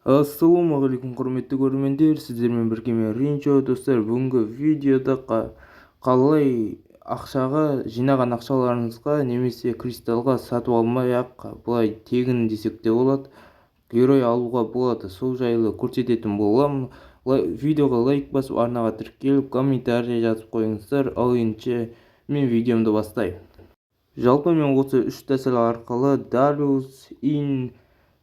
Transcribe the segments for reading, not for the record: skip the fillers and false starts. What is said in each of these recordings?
Ассалаумағалейкум, құрметті көрермендер! Сіздермен бірге мен, Ринчо. Достар, бүгінгі видеода қалай ақшаға, жинаған ақшаларыңызға немесе кристаллға сатып алмай ақ, былай тегін десек те болады, герой алуға болады, сол жайлы көрсететін боламын. Видеоға лайк басып, арнаға тіркеліп, комментарий жазып қойыңыздар. Ал ендеше мен видеомды бастайын. Жалпы мен осы үш тәсіл арқылы Дариус, Ин,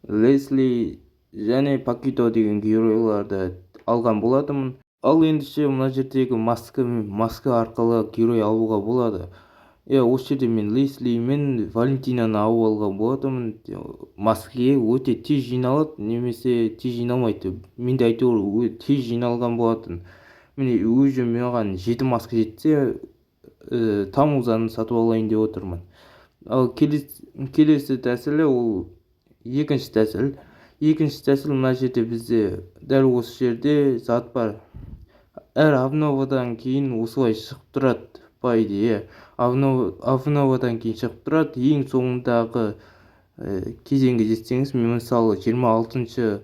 Лесли және Пакито деген геройларды алған болатынмын. Ал ендеше мына жердегі маска арқылы герой алуға болады. Иә, осы жерде мен Лесли мен Валентинаны алып алған болатынмын. Маскіге өте тез жиналады немесе тез жиналмайды. Менде әйтеуір тез жиналған болатын. Міне, уже маған жеті маска жетсе, Тамузаны сатып алайын деп отырмын. Ал келесі тәсілі, ол екінші тәсіл. Екінші тәсіл: мына жерде бізде, дәл осы жерде зат бар. Әр обновадан кейін осылай шығып тұрады, по идее. Обновадан кейін шығып тұрады. Ең соңындағы кезеңге жетсеңіз, мен мысалы 26-шы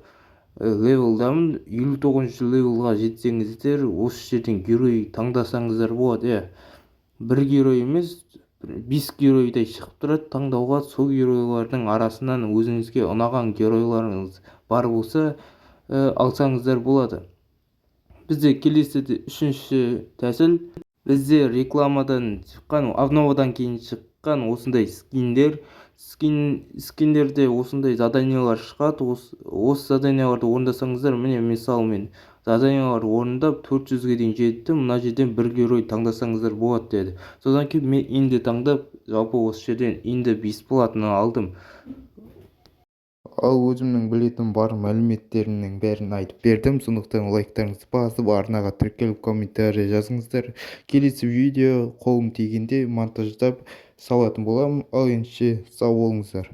левелдамын, 59-левелға жетсеңіздер, осы жерден герой таңдасаңыздар болады. Иә, бір герой емес, бес геройдай шығып тұрады таңдауға. Сол геройлардың арасынан өзіңізге ұнаған геройларыңыз бар болса, алсаңыздар болады. Бізде келесі үшінші тәсіл: бізде рекламадан шыққан, обновадан кейін шыққан осындай скиндер. Скиндерде осындай заданиялар шығады. Осы заданияларды орындасаңыздар, міне, мысалы, мен заданияларды орындап, 400-ге дейін жеттім. Мына жерден бір герой таңдасаңыздар болады деді. Содан кейін мен Инді таңдап, жалпы осы жерден Инді бесплатно алдым. Ал өзімнің білетін бар мәліметтерімнің бәрін айтып бердім, сондықтан лайктарыңызды басып, арнаға тіркеліп, комментарий жазыңыздар. Келесі видео қолым тигенде монтаждап салатын боламын. Ал ендеше сау болыңыздар.